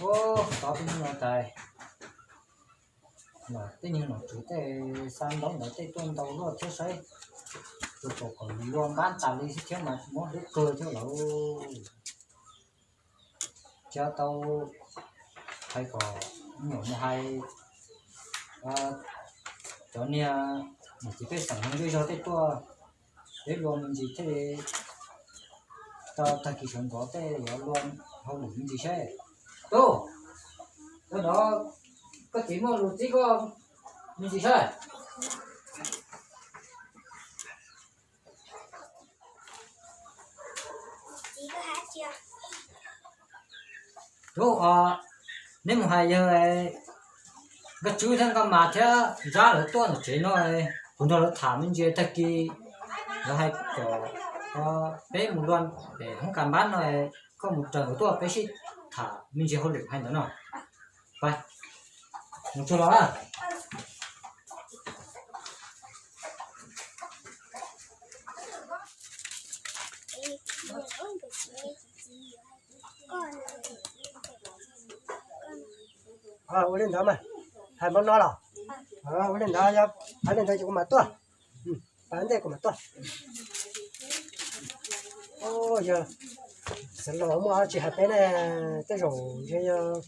Tov tej nyuag tais, tej nyuag nom tswv tej xa ntaub ntawv tej tuaj ntau luaj thiab saib, tus kom kom luag npab tas li xwb thiab mas muab hlub kawg thiab lawm. Tsis tau hais kom me nyuam mus hais cov niag niam txiv pej xeem zej zog tej tuaj, peb luag me ntsis thiaj li tau tag kis sawv ntxov tej yuav luag hauj lwm me ntsis saib. Tub, koj nov, koj txiv muaj lus txib koj me ntsis saib. Tub, neb mus hais yawg Nkauj Tswb thiab Nkauj Mas thiab Nrab lawv tuaj ntawm tsev no, kuv nrog lawv tham me ntsis tag kis lawv hais kom peb mus luag pem hoob kas npab no, koj mus raws lawv tuaj peb sib tham me ntsis hauj lwm hais ntawd no. Pais, mus tsuag los. Ua li ntawd mas, hais npaum no los? Ua li ntawd, hais li ntawd ces kuv mam tuaj. Pab ntej kuv mam tuaj. Yog xeev laus muaj dab tsi hais peb ne, tej zaum ntshe yog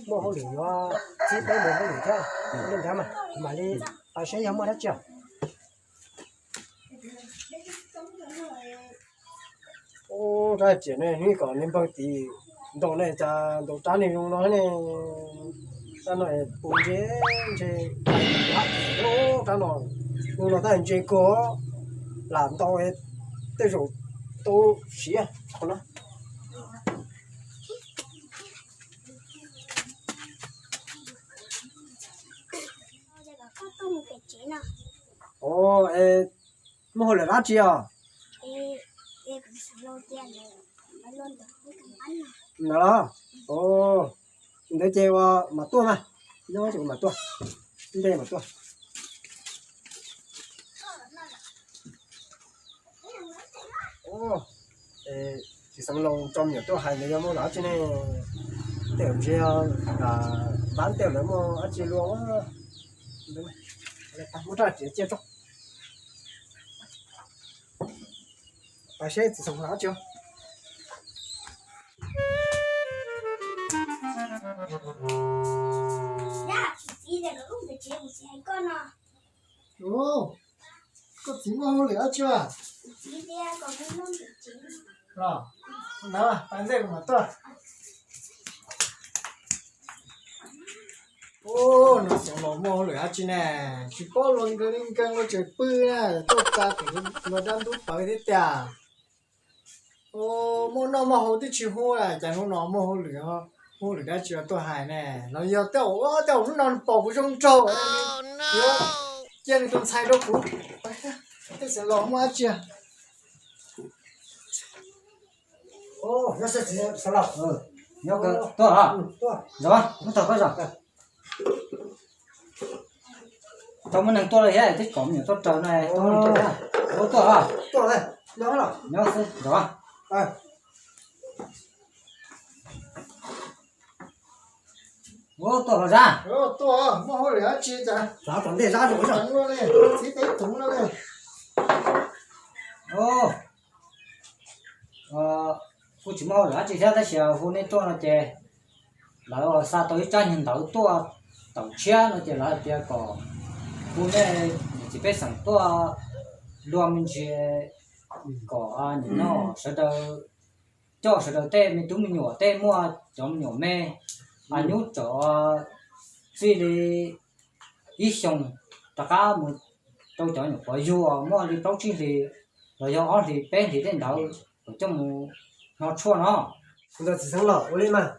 muaj hauj lwm yuav txib peb mus hauj lwm thiab. Ua li ntawd mas kuv mam li pab seb yog muaj dab tsi os. Ub, rab riam ne, hnub kom niag npawg tim ntaus ne, cas ntaus rab niag zoo no ne. Rab no es puv ntse ntse, rab no zoo no tab ntse kawg, lam ntaus tej zaum tau siav qhov no. Ua, es muaj hauj lwm dab tsi os? Ntawd los? Ntawd ces ua mam tuaj mas, nyob ces kuv mam tuaj, ntej mam tuaj. Txiv xeev laus tso me nyuam tuaj hais ntawd yog muaj dab tsi ne? Tej ntsia, pab tej lawv muaj dab tsi luaj. Muab rab riam cia tso, pab seb txiv xeev laus dab tsi. Koj txiv muaj hauj lwm dab tsi as? Los, na, pab ntej kuv mam tuaj. Ub, no xeev laus muaj hauj lwm dab tsi ne? Tsis paub luag nkees li nkees, luag tseem pw na, tuaj tsa kuv luag dab ntub pawv thiab tiag. Muaj noj muaj haus twb tsis hu, cas hnub no muaj hauj lwm, muaj hauj lwm dab tsi los tuaj hais ne? Los yog tej, tej hnub no pom kuv zoo nraug, yuav cia nws tus ntxhais rau kuv. Tej xeev laus muaj dab tsi? Nyob, tuaj, nyob, muab tag koj zos. Tau muaj neeg tuaj lawm thiab, twb kom me nyuam tuaj raws no, tau muaj neeg tuaj thiab. Tuaj, nyob xwb zos. Ub, tuaj los Zab. Tuaj, muaj hauj lwm dab tsi cas? Zab tom ntej Zab, txiv teb tuv no ne. Kuj tsis muaj hauj lwm dab tsi thiab, tab sis hu nej tuaj no ces lawv xa tau ib tsab nyuag ntawv tuaj taum tshiab no ces lawv hais tias kom hu nej niam txiv pej xeem tuaj luag me ntsis kom nim no sawv daws coj sawv daws tej me tub me nyuam, tej muaj cov me nyuam me, nyuj txawm txij li ib xyoos rov qab mus rau cov nyuam qhuav yug muaj li plaub tsib hlis los yog ob hlis peb hlis tej ntawd kom coj mus hno tshuaj no. Kuv ntawd txiv xeev laus ua li mas,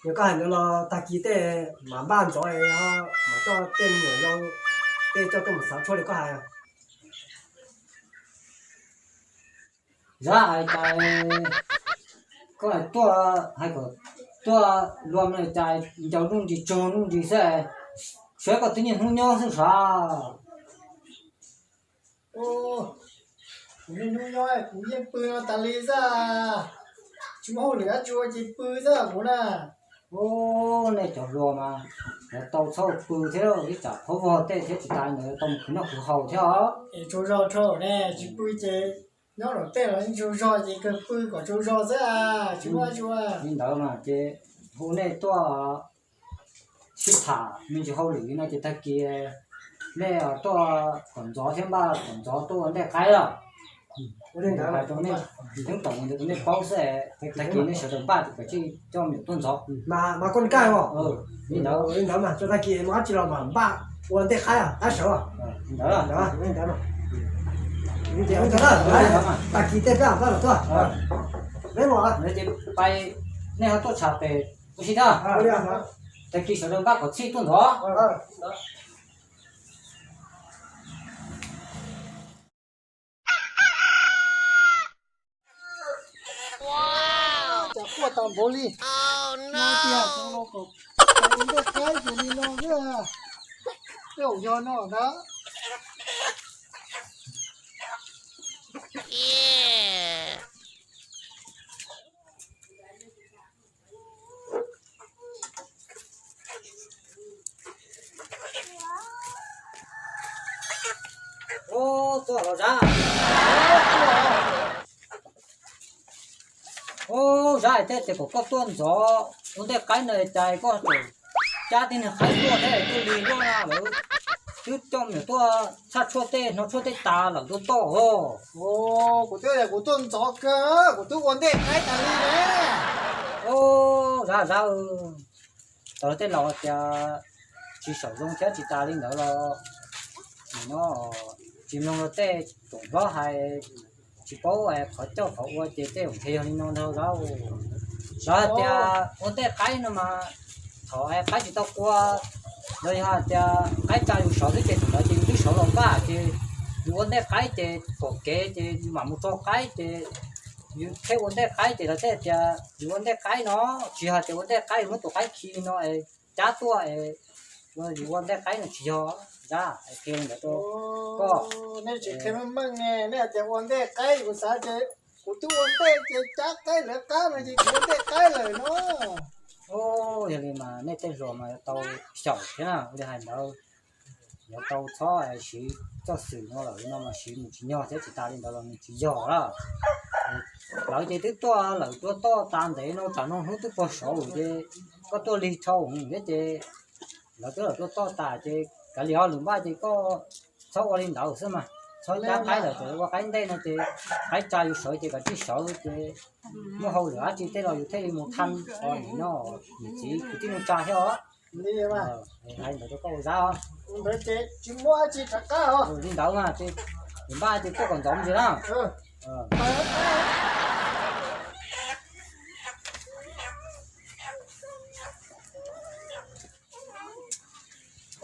yog koj hais ntawd los tag kis tej mam npaj ntxov mam coj tej me nyuam yau tej coj tuaj mus xav tshuaj li koj hais. Zab, hais tias koj hais tuaj, hais kom tuaj luag no cas ncaus nuj nris tsaug nuj nris xwb, saib koj twb niaj hnub nyob xwb sav. Kuv niaj hnub nyob kuv yeej pw no tas li xwb, tsis muaj hauj lwm dab tsi ua ces pw xwb kuv na. Ub, nej cov hluas mas yuav tau txhob pw thiab, ib tsam qhuav vog tej thiab tsis tas ntawd tau mus khwv noj khwv haus thiab os. Es tsaug zog rau ne, tsis pw ces nyob nram tej los yeej tsaug zog ces kawg pw kom tsaug zog xwb, tsis muaj tsis ua. Li ntawd mas ces hu nej tuaj sib tham me ntsis hauj lwm li no ces tag kis nej tuaj kom ntxov thiab npaj kom ntxov tuaj ua ntej qaib lawm. Ua li ntawd hais rau nej, tsis teeb tom ntawd rau nej paub xwb, tag kis nej sawv daws npaj kom tsij coj me nyuam tuaj ntxov. Mas koj nkaj os. Li ntawd, li ntawd mas tag kis muaj dab tsi los mas npaj ua ntej qaib, qaib sawv. Li ntawd, li ntawd, tag kis tej peb npaj los tuaj. Peb mus, nej ho tuaj tsham pem ua si thiab. Tag kis sawv daws npaj kom txij tuaj ntxov. Cas quaj tau npaum li no tiag, ntej qaib ces li no xwb. Tej zaum yog no ntag. Ub, tuaj los Zab. Ub, Zab, hais tias kom koj tuaj ntxov ua ntej qaib no cas koj tseem cab tib niag qaib tuaj thiab, tuaj lig luaj na lawm. Twb coj me nyuam tuaj tshaj tshuaj tej, hnov tshuaj tej tas lawm tuaj toj os. Kuv twb tias kuv tuaj ntxov kawg, kuv twb ua ntej qaib tas li ne. Ub, Zab, Zab, tau tej laus tias tsis xyaum zoo thiab tsis tas li ntawd los nim no tsis mloog luag tej tsoom hlob hais, tsis paub qhov coj qhov ua ces tej zaum ntshe yog li no ntag Zab. Zab hais tias ua ntej qaib no mas thaum qaib tsis tau qua los yog hais tias qaib tsa yus sawv xwb ces thaum ntawd ces yus twb sawv los npaj ces yus ua ntej qaib ces pom kev ces yus mam mus tso qaib ces yus thiaj ua ntej qaib ces lawv thiaj tias yus ua ntej qaib no, tsis yog tias ua ntej qaib yus muab tus qaib khi no es cab tuaj es yus ua ntej qaib no tsis yog. Zab, qhia li ntawd rau koj. Nej tsis qhia meej meej ne, nej hais tias ua ntej qaib kuv xav tias kuv twb ua ntej ces cab qaib lawv qab no ces kuv ua ntej qaib lawm no. Yog li mas nej tej hluas mas yuav tau xyaum thiab na, ua li hais ntawd yuav tau txhob siv txoj xwm no lawm, li no mas siv mus tsis nyog thiab tsis tas li ntawd los nws tsis yog lawm. Lawv ces twb tuaj lawm tuaj toj tas ntev no tsam no hnub twb pog saud ces koj tuaj lig dhau thiab ces lawv twb lawm tuaj toj tas ces kav liam ho lwm npaj ces koj txhob ua li ntawd xwb mas, txhob cab qaib lawm, txawm ua qaib ntej no ces qaib tsa yus sawv ces kav tsij sawv ces muaj hauj lwm dab tsi tej los yus thiaj li mus thaj os, nim no niam txiv kwv tij neej tsa thiab os. Li mas hais ntawd rau koj ua Zab os. Ntawd ces tsis muaj dab tsi rov qab os. Li ntawd mas ces lwm npaj ces tuaj kom ntxov ntsis na.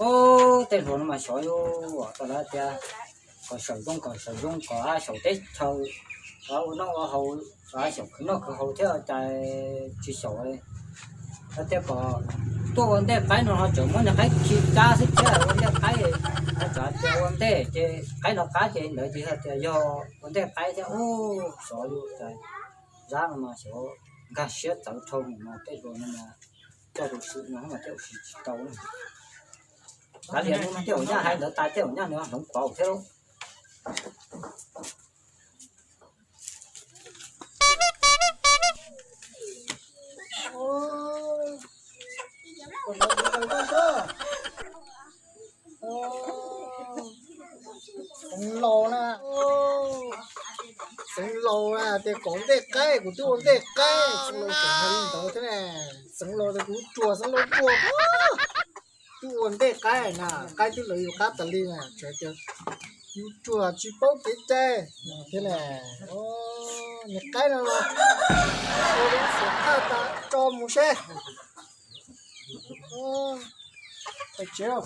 Ub, tej hluas no mas xyov yuav tau lawv tias kom xyaum zoo kom xyaum zoo kom xyaum teb chaws, ua noj ua haus, xyaum khwv noj khwv haus thiab cas tsis xyaum. Lawv tias kom tuaj ua ntej qaib no ho tseem muab niag qaib khi cab xwb thiab ua ntej qaib, tsam tias ua ntej ces qaib no qab ces ntawd ces yog tias yog ua ntej qaib thiab. Ub, xyov yuav cas Zab no mas xyov nkag siab txawv dhau mus no tej hluas no mas coj tus xwm no mas tej zaum siv tsis tau. Kav liam no mas tej zaum nyaj hais ntawd tas tej zaum nyaj nws hloov pauv thiab lauj. Xeev laus na, xeev laus na tias kom ntej qaib, kuv twb ua ntej qaib, xeev laus tseem hais li ntawd thiab ne. Xeev laus tias kuv ruam xeev laus ruam, twb ua ntej qaib na, qaib twb lawv yus qab tas li na, tseem tias yus ruam tsis paub kev cai thiab ne. Niag qaib no los ua li xyov qhaj tas tso mus seb. Tsev